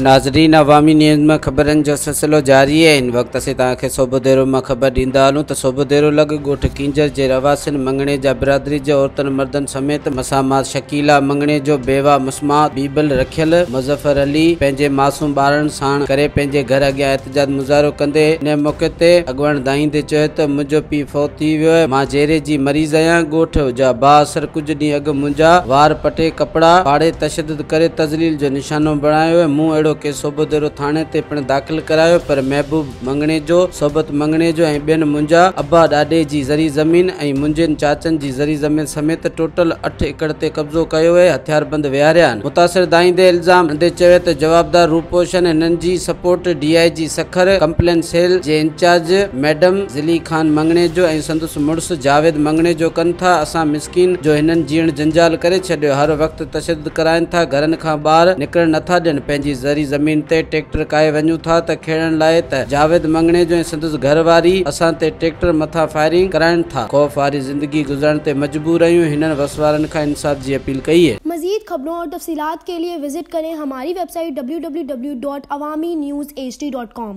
ناظرين عوامي نيوز مان خبرن جو سلسلو جاري آهي. هن وقت اسين توهان کي صوڀوديرو مان خبر ڏيندا هلون ته صوڀوديرو لڳ ڳوٺ ڪينجهر جي رهواسين مڱڻيجا برادري جي عورتن مردن سميت مسامات شڪيلا مڱڻيجو بيواهه مسمات بيبل رکيل مظفر علي پنهنجي معصوم ٻارڙن ساڻ ڪري پنهنجي گهر اڳيان احتجاج مظاهرو ڪندي ان موقعي تي اڳواڻ دانهيندي چيو ته منهنجو پيء فوت ٿي ويو آهي مان جيري جي مريض آهيان ڳوٺ جا بااثر ڪجهه ڏينهن اڳ منهنجا وار پٽي ڪپڙا ڦاڙي تشدد ڪري تذليل جو نشانو بڻايو ۽ مون اهڙو ڪيس صوڀوديرو ٿاڻي تي پڻ داخل ڪرايو پر محبوب مڱڻيجو، صحبت مڱڻيجو ۽ ٻين منهنجا ابا ڏاڏي جي زرعي زمين ۽ منهنجين چاچن جي زرعي زمين سميت ٽوٽل اٺ ايڪڙ تي قبضو ڪيو ۽ هٿياربند ويهاريا آهن. متاثر دانهيندي الزام هڻندي چيو ته جوابدار روپوشن هنن جي support D I G Sukkur complaint cell جي انچارج ميڊم ذلي خان مڱڻيجو ۽ سندس مڙس جاويد مڱڻيجو ڪن ٿا اسان مسڪين جو هنن جيئڻ جنجال ڪري ڇڏيو هر وقت تشدد ڪرائين ٿا، گهرن کان ٻاهر نڪرڻ نٿا ڏين، پنهنجي زرعي زمين تي ٽيڪٽر ڪاهي وڃون ٿا ته کيڙڻ لاء ته جاويد مڱڻيجو ۽ سندس گهر واري اسان تي ٽيڪٽر مٿان فائرنگ ڪرائين ٿا، خوف واري زندگي گذارڻ تي مجبور آهيون، هنن وس وارن کان انصاف جي اپيل ڪئي. مزيد خبرون اور تفصيلات کے لیے وزٹ کریں ہماری ویب سائٹ www.awamiNewsHD.com.